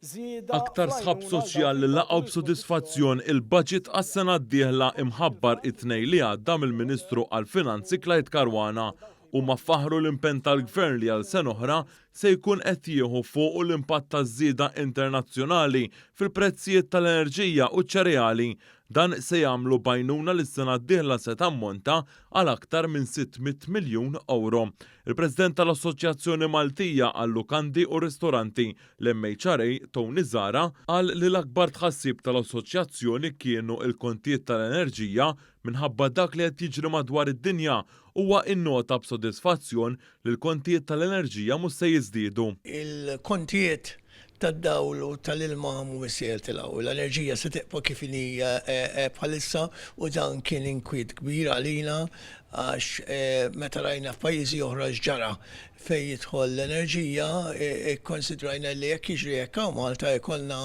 Aktar sħab soċjali laqgħu b'sodisfazzjon il-budget għas-sena d-dieħla imħabbar it-Tnejn li għadda mill-Ministru għall-Finanzi Clyde Caruana. Huma faħħru l-impenn tal-Gvern li għal sena oħra se jkun qed jieħu fuqu l-impatt taż-żieda internazzjonali fil-prezzijiet tal-enerġija u ċ-ċereali. Dan se jagħmlu b'għajnuna li s-sena d-dieħla se tammonta għal aktar minn 600 miljun ewro. Il-President tal-Assoċjazzjoni Maltija għal-Lukandi u Ristoranti, l-MHRA, Tony Zahra, qal li l-akbar tħassib tal-assoċjazzjoni kienu l-kontijiet tal-enerġija minħabba dak li qed jiġri madwar id-dinja. Huwa innota b'sodisfazzjon li l-kontijiet tal-enerġija mhux se jiżdiedu. Il-kontijiet tad-dawl u tal-ilma mhumiex se jirtilgħu. L-enerġija se tibqa' kif inhi bħalissa u dan kien inkwiet kbir għalina għax meta rajna f'pajjiżi oħra x'ġara fejn jidħol l-enerġija ikkonsidrajna li jekk jiġri hekk hawn Malta jkollna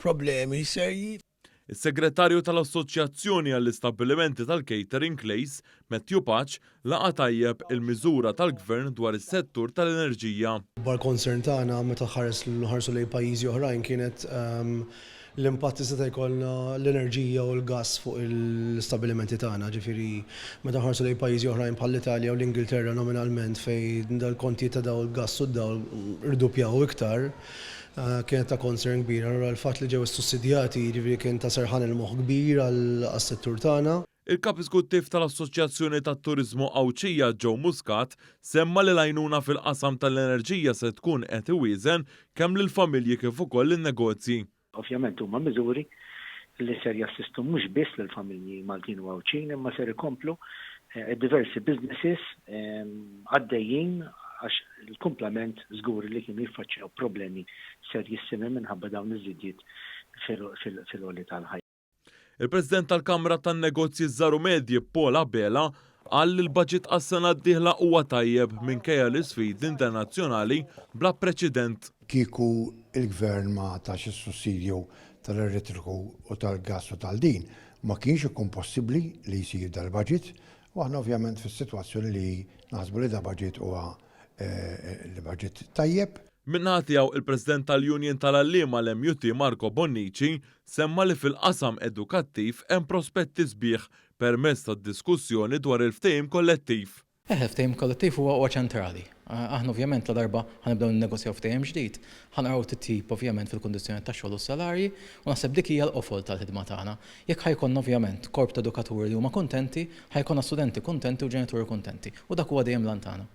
problemi serji. Is-Segretarju tal-Assoċjazzjoni għall-Istabbilimenti tal-Catering, LACE, Matthew Pace, laqa' tajjeb il-miżura tal-Gvern dwar is-settur tal-enerġija. L-akbar concern tagħna meta nħarsu lejn pajjiżi oħrajn kienet l-impatt li seta' jkollna l-enerġija u l-gass fuq l-istabbilimenti tagħna. Ġifieri meta nħarsu lejn pajjiżi oħrajn bħall-Italja u l-Ingilterra nominalment fejn dal-kontijiet ta' dawl gass u d-dawl irduppjaw iktar, Kienet ta' concern kbir. Allura l-fatt li ġew issussidjati jiġifieri kien ta' serħan il-moħħ kbir għas-settur tagħna. Il-Kap Eżekuttiv tal-Assoċjazzjoni tat-Turiżmu Għawdxija Joe Muscat semma li l-għajnuna fil-qasam tal-enerġija se tkun qed iwieżen kemm lill-familji kif ukoll lin-negozji. Ovvjament huma miżuri li ser jassistu mhux biss lill-familji Maltin u Għawdxin imma ser ikomplu diversi businesses għaddejjin għax il-kumplament żgur li kienu jiffaċċjaw problemi serjissimi minħabba dawn iż-żidiet fil-għoli tal-ħajja. Il-President tal-Kamra tan-Negozji Żgħar u Medji Paul Abela qal li l-baġit għas-sena d-dieħla huwa tajjeb minkejja l-isfidi internazzjonali bla preċedent. Kieku l-Gvern ma tax is-sussidju tal-elettriku u tal-gass u tal-din, ma kienx ikun possibbli li jsir dal-baġit U aħna ovvjament fis-sitwazzjoni li naħsbu li da budget huwa budget tajjeb. Min-naħa tiegħu, il-President tal-Union tal-Għalliema l-MUT Marco Bonnici semma li fil-qasam edukattiv hemm prospetti sbieħ permezz tad-diskussjoni dwar il-ftehim kollettiv. Eħe, ftehim kollettiv huwa huwa ċentrali. Aħna ovvjament ladarba ħa nibdew ninnegozjaw ftehim ġdid, ħa naraw titjib ovvjament fil-kundizzjonijiet tax-xogħol u s-salarji u naħseb dik hija l-qofol tal-ħidma tagħna. Jekk ħa jkollna ovvjament korp ta' edukaturi li huma kuntenti, ħa jkollna studenti kuntenti u ġenituri kuntenti. U dak huwa dejjem l-għan tagħna.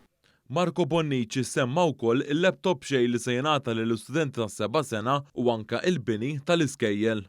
Marco Bonnici semma wkoll il-laptop b'xejn li se jingħata lill-istudenti tas-seba' sena u anke il-bini tal-iskejjel.